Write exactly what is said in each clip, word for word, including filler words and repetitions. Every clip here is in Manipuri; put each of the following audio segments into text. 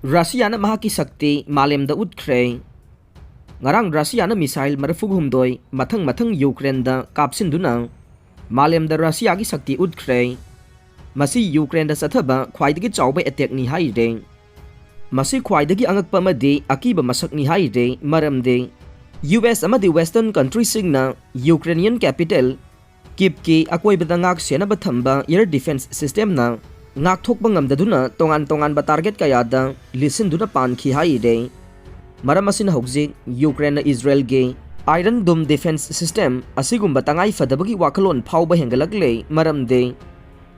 ꯔꯁꯤꯌꯥꯅ ꯃꯍꯥꯛꯀꯤ ꯁꯛꯇꯤ ꯃꯥꯂꯦꯝꯗ ꯎꯠꯈ꯭ꯔꯦ꯫ ꯉꯔꯥꯡ ꯔꯁꯤꯌꯥꯅ ꯃꯤꯁꯥꯏꯜ ꯃꯔꯤꯐꯨ ꯍꯨꯝꯗꯣꯏ ꯃꯊꯪ ꯃꯊꯪ ꯌꯨꯀ꯭ꯔꯦꯟꯗ ꯀꯥꯞꯁꯤꯟꯗꯨꯅ ꯃꯥꯂꯦꯝꯗ ꯔꯁꯤꯌꯥꯒꯤ ꯁꯛꯇꯤ ꯎꯠꯈ꯭ꯔꯦ꯫ ꯃꯁꯤ ꯌꯨꯀ꯭ꯔꯦꯟꯗ ꯆꯠꯊꯕ ꯈ꯭ꯋꯥꯏꯗꯒꯤ ꯆꯥꯎꯕ ꯑꯦꯇꯦꯛꯅꯤ ꯍꯥꯏꯔꯦ꯫ ꯃꯁꯤ ꯈ꯭ꯋꯥꯏꯗꯒꯤ ꯑꯉꯛꯄ ꯑꯃꯗꯤ ꯑꯀꯤꯕ ꯃꯁꯛꯅꯤ ꯍꯥꯏꯔꯦ, ꯃꯔꯝꯗꯤ ꯌꯨ ꯑꯦꯁ ꯑꯃꯗꯤ ꯋꯦꯁꯇꯔꯟ ꯀꯟꯇ꯭ꯔꯤꯁꯤꯡꯅ ꯌꯨꯀ꯭ꯔꯦꯅꯤꯌꯟ ꯀꯦꯄꯤꯇꯦꯜ ꯀꯤꯞꯀꯤ ꯑꯀꯣꯏꯕꯗ ꯉꯥꯛ ꯁꯦꯟꯅꯕ ꯊꯝꯕ ꯑꯦꯌꯔ ꯗꯤꯐꯦꯟꯁ ꯁꯤꯁꯇꯦꯝꯅ ꯉꯥꯛꯊꯣꯛꯄ ꯉꯝꯗꯗꯨꯅ ꯇꯣꯉꯥꯟ ꯇꯣꯉꯥꯟꯕ ꯇꯥꯔꯒꯦꯠ ꯀꯌꯥꯗ ꯂꯤꯁꯤꯟꯗꯨꯅ ꯄꯥꯟꯈꯤ ꯍꯥꯏꯔꯦ꯫ ꯃꯔꯝ ꯑꯁꯤꯅ ꯍꯧꯖꯤꯛ ꯌꯨꯀ꯭ꯔꯦꯟꯅ ꯏꯖꯔꯦꯜꯒꯤ ꯑꯥꯏꯔꯟ ꯗꯨꯝ ꯗꯤꯐꯦꯟꯁ ꯁꯤꯁꯇꯦꯝ ꯑꯁꯤꯒꯨꯝꯕ ꯇꯉꯥꯏ ꯐꯗꯕꯒꯤ ꯋꯥꯈꯜꯂꯣꯟ ꯐꯥꯎꯕ ꯍꯦꯟꯒꯠꯂꯛꯂꯦ, ꯃꯔꯝꯗꯤ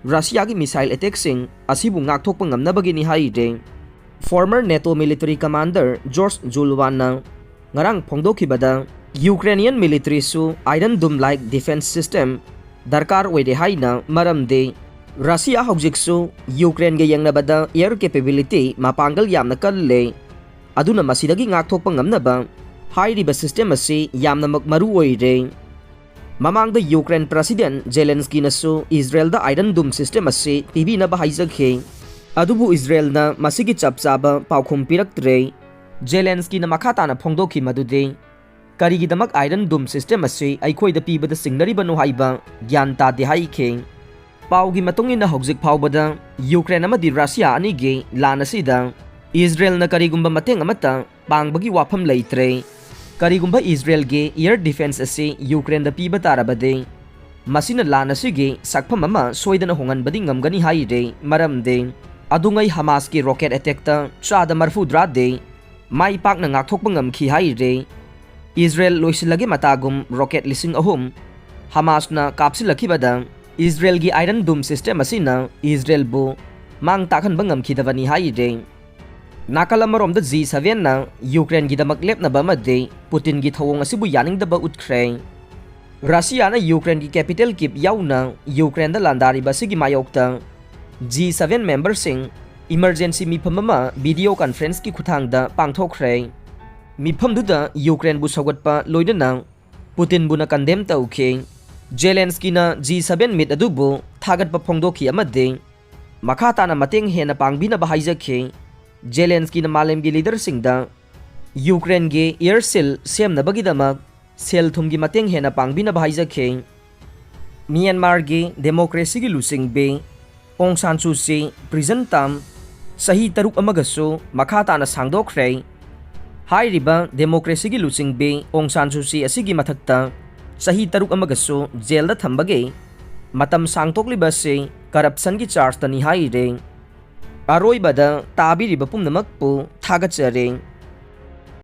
ꯔꯁꯤꯌꯥꯒꯤ ꯃꯤꯁꯥꯏꯜ ꯑꯦꯇꯦꯛꯁꯤꯡ ꯑꯁꯤꯕꯨ ꯉꯥꯛꯊꯣꯛꯄ ꯉꯝꯅꯕꯒꯤꯅꯤ ꯍꯥꯏꯔꯦ꯫ ꯐꯣꯔꯃꯔ ꯅꯦꯇꯣ ꯃꯤꯂꯤꯇꯔꯤ ꯀꯃꯥꯟꯗꯔ ꯖꯣꯔꯖ ꯖꯨꯜꯋꯥꯟꯅ ꯉꯔꯥꯡ ꯐꯣꯡꯗꯣꯛꯈꯤꯕꯗ ꯌꯨꯀ꯭ꯔꯦꯅꯤꯌꯟ ꯃꯤꯂꯤꯇꯔꯤꯁꯨ ꯑꯥꯏꯔꯟ ꯗꯨꯝ ꯂꯥꯏꯛ ꯗꯤꯐꯦꯟꯁ ꯁꯤꯁꯇꯦꯝ ꯗꯔꯀꯥꯔ ꯑꯣꯏꯔꯦ ꯍꯥꯏꯅ, ꯃꯔꯝꯗꯤ ꯔꯁꯤꯌꯥ ꯍꯧꯖꯤꯛꯁꯨ ꯌꯨꯀ꯭ꯔꯦꯟꯒ ꯌꯦꯡꯅꯕꯗ ꯑꯦꯌꯔ ꯀꯦꯄꯦꯕꯤꯂꯤꯇꯤ ꯃꯄꯥꯡꯒꯜ ꯌꯥꯝꯅ ꯀꯜꯂꯦ꯫ ꯑꯗꯨꯅ ꯃꯁꯤꯗꯒꯤ ꯉꯥꯛꯊꯣꯛꯄ ꯉꯝꯅꯕ ꯍꯥꯏꯔꯤꯕ ꯁꯤꯁꯇꯦꯝ ꯑꯁꯤ ꯌꯥꯝꯅꯃꯛ ꯃꯔꯨ ꯑꯣꯏꯔꯦ꯫ ꯃꯃꯥꯡꯗ ꯌꯨꯀ꯭ꯔꯦꯟ ꯄ꯭ꯔꯁꯤꯗꯦꯟ ꯖꯦꯂꯦꯟꯁꯀꯤꯅꯁꯨ ꯏꯖꯔꯦꯜꯗ ꯑꯥꯏꯔꯟ ꯗꯨꯝ ꯁꯤꯁꯇꯦꯝ ꯑꯁꯤ ꯄꯤꯕꯤꯅꯕ ꯍꯥꯏꯖꯈꯤ꯫ ꯑꯗꯨꯕꯨ ꯏꯖꯔꯦꯜꯅ ꯃꯁꯤꯒꯤ ꯆꯞ ꯆꯥꯕ ꯄꯥꯎꯈꯨꯝ ꯄꯤꯔꯛꯇ꯭ꯔꯦ꯫ ꯖꯦꯂꯦꯟꯁꯀꯤꯅ ꯃꯈꯥ ꯇꯥꯅ ꯐꯣꯡꯗꯣꯛꯈꯤ ꯃꯗꯨꯗꯤ, ꯀꯔꯤꯒꯤꯗꯃꯛ ꯑꯥꯏꯔꯟ ꯗꯨꯝ ꯁꯤꯁꯇꯦꯝ ꯑꯁꯤ ꯑꯩꯈꯣꯏꯗ ꯄꯤꯕꯗ ꯆꯤꯡꯅꯔꯤꯕꯅꯣ ꯍꯥꯏꯕ ꯒ꯭ꯌꯥꯟ ꯇꯥꯗꯦ ꯍꯥꯏꯈꯤ꯫ ꯄꯥꯎꯒꯤ ꯃꯇꯨꯡ ꯏꯟꯅ ꯍꯧꯖꯤꯛ ꯐꯥꯎꯕꯗ ꯌꯨꯀ꯭ꯔꯦꯟ ꯑꯃꯗꯤ ꯔꯁꯤꯌꯥ ꯑꯅꯤꯒꯤ ꯂꯥꯟ ꯑꯁꯤꯗ ꯏꯖꯔꯦꯜꯅ ꯀꯔꯤꯒꯨꯝꯕ ꯃꯇꯦꯡ ꯑꯃꯠꯇ ꯄꯥꯡꯕꯒꯤ ꯋꯥꯐꯝ ꯂꯩꯇ꯭ꯔꯦ꯫ ꯀꯔꯤꯒꯨꯝꯕ ꯏꯖꯔꯦꯜꯒꯤ ꯑꯦꯌꯔ ꯗꯤꯐꯦꯟꯁ ꯑꯁꯤ ꯌꯨꯀ꯭ꯔꯦꯟꯗ ꯄꯤꯕ ꯇꯥꯔꯕꯗꯤ, ꯃꯁꯤꯅ ꯂꯥꯟ ꯑꯁꯤꯒꯤ ꯁꯛꯐꯝ ꯑꯃ ꯁꯣꯏꯗꯅ ꯍꯣꯡꯍꯟꯕꯗꯤ ꯉꯝꯒꯅꯤ ꯍꯥꯏꯔꯦ, ꯃꯔꯝꯗꯤ ꯑꯗꯨꯉꯩ ꯍꯃꯥꯁꯀꯤ ꯔꯣꯀꯦꯠ ꯑꯦꯇꯦꯛꯇ ꯆꯥꯗ ꯃꯔꯤꯐꯨꯇꯔꯥꯗꯤ ꯃꯥꯏ ꯄꯥꯛꯅ ꯉꯥꯛꯊꯣꯛꯄ ꯉꯝꯈꯤ ꯍꯥꯏꯔꯦ꯫ ꯏꯖꯔꯦꯜ ꯂꯣꯏꯁꯤꯜꯂꯒꯦ ꯃꯇꯥꯒꯨꯝ ꯔꯣꯀꯦꯠ ꯂꯤꯁꯤꯡ ꯑꯍꯨꯝ ꯍꯃꯥꯁꯅ ꯀꯥꯞꯁꯤꯜꯂꯛꯈꯤꯕꯗ ꯏꯖꯔꯦꯜꯒꯤ ꯑꯥꯏꯔꯟ ꯗꯨꯝ ꯁꯤꯁꯇꯦꯝ ꯑꯁꯤꯅ ꯏꯖꯔꯦꯜꯕꯨ ꯃꯥꯡ ꯇꯥꯛꯍꯟꯕ ꯉꯝꯈꯤꯗꯕꯅꯤ ꯍꯥꯏꯔꯦ꯫ ꯅꯥꯀꯜ ꯑꯃꯔꯣꯝꯗ ꯖꯤ ꯁꯚꯦꯟꯅ ꯌꯨꯀ꯭ꯔꯦꯟꯒꯤꯗꯃꯛ ꯂꯦꯞꯅꯕ ꯑꯃꯗꯤ ꯄꯨꯇꯤꯟꯒꯤ ꯊꯧꯑꯣꯡ ꯑꯁꯤꯕꯨ ꯌꯥꯅꯤꯡꯗꯕ ꯎꯠꯈ꯭ꯔꯦ꯫ ꯔꯁꯤꯌꯥꯅ ꯌꯨꯀ꯭ꯔꯦꯟꯒꯤ ꯀꯦꯄꯤꯇꯦꯜ ꯀꯤꯞ ꯌꯥꯎꯅ ꯌꯨꯀ꯭ꯔꯦꯟꯗ ꯂꯥꯟꯗꯥꯔꯤꯕ ꯑꯁꯤꯒꯤ ꯃꯥꯌꯣꯛꯇ ꯖꯤ ꯁꯚꯦꯟ ꯃꯦꯝꯕꯔꯁꯤꯡ ꯏꯃꯔꯖꯦꯟꯁꯤ ꯃꯤꯐꯝ ꯑꯃ ꯚꯤꯗꯤꯑꯣ ꯀꯟꯐꯔꯦꯟꯁꯀꯤ ꯈꯨꯠꯊꯥꯡꯗ ꯄꯥꯡꯊꯣꯛꯈ꯭ꯔꯦ꯫ ꯃꯤꯐꯝꯗꯨꯗ ꯌꯨꯀ꯭ꯔꯦꯟꯕꯨ ꯁꯧꯒꯠꯄ ꯂꯣꯏꯅꯅ ꯄꯨꯇꯤꯟꯕꯨꯅ ꯀꯟꯗꯦꯝ ꯇꯧꯈꯤ꯫ ꯖꯦꯂꯦꯟꯁꯀꯤꯅ ꯖꯤ ꯁꯚꯦꯟ ꯃꯤꯠ ꯑꯗꯨꯕꯨ ꯊꯥꯒꯠꯄ ꯐꯣꯡꯗꯣꯛꯈꯤ ꯑꯃꯗꯤ ꯃꯈꯥ ꯇꯥꯅ ꯃꯇꯦꯡ ꯍꯦꯟꯅ ꯄꯥꯡꯕꯤꯅꯕ ꯍꯥꯏꯖꯈꯤ꯫ ꯖꯦꯂꯦꯟꯁꯀꯤꯅ ꯃꯥꯂꯦꯝꯒꯤ ꯂꯤꯗꯔꯁꯤꯡꯗ ꯌꯨꯀ꯭ꯔꯦꯟꯒꯤ ꯏꯌꯔꯁꯤꯜ ꯁꯦꯝꯅꯕꯒꯤꯗꯃꯛ ꯁꯦꯜ ꯊꯨꯝꯒꯤ ꯃꯇꯦꯡ ꯍꯦꯟꯅ ꯄꯥꯡꯕꯤꯅꯕ ꯍꯥꯏꯖꯈꯤ꯫ ꯃ꯭ꯌꯥꯟꯃꯥꯔꯒꯤ ꯗꯦꯃꯣꯀ꯭ꯔꯦꯁꯤꯒꯤ ꯂꯨꯆꯤꯡꯕꯤ ꯑꯣꯡ ꯁꯥꯟ ꯁꯨ ꯆꯤ ꯄ꯭ꯔꯤꯖꯟ ꯇꯥꯝ ꯆꯍꯤ ꯇꯔꯨꯛ ꯑꯃꯒꯁꯨ ꯃꯈꯥ ꯇꯥꯅ ꯁꯥꯡꯗꯣꯛꯈ꯭ꯔꯦ꯫ ꯍꯥꯏꯔꯤꯕ ꯗꯦꯃꯣꯀ꯭ꯔꯦꯁꯤꯒꯤ ꯂꯨꯆꯤꯡꯕꯤ ꯑꯣꯡ ꯁꯥꯟ ꯁꯨ ꯆꯤ ꯑꯁꯤꯒꯤ ꯃꯊꯛꯇ ꯆꯍꯤ ꯇꯔꯨꯛ ꯑꯃꯒꯁꯨ ꯖꯦꯜꯗ ꯊꯝꯕꯒꯤ ꯃꯇꯝ ꯁꯥꯡꯗꯣꯛꯂꯤꯕ ꯑꯁꯤ ꯀꯔꯞꯁꯟꯒꯤ ꯆꯥꯔꯖꯇꯅꯤ ꯍꯥꯏꯔꯦ꯫ ꯑꯔꯣꯏꯕꯗ ꯇꯥꯕꯤꯔꯤꯕ ꯄꯨꯝꯅꯃꯛꯄꯨ ꯊꯥꯒꯠꯆꯔꯤ꯫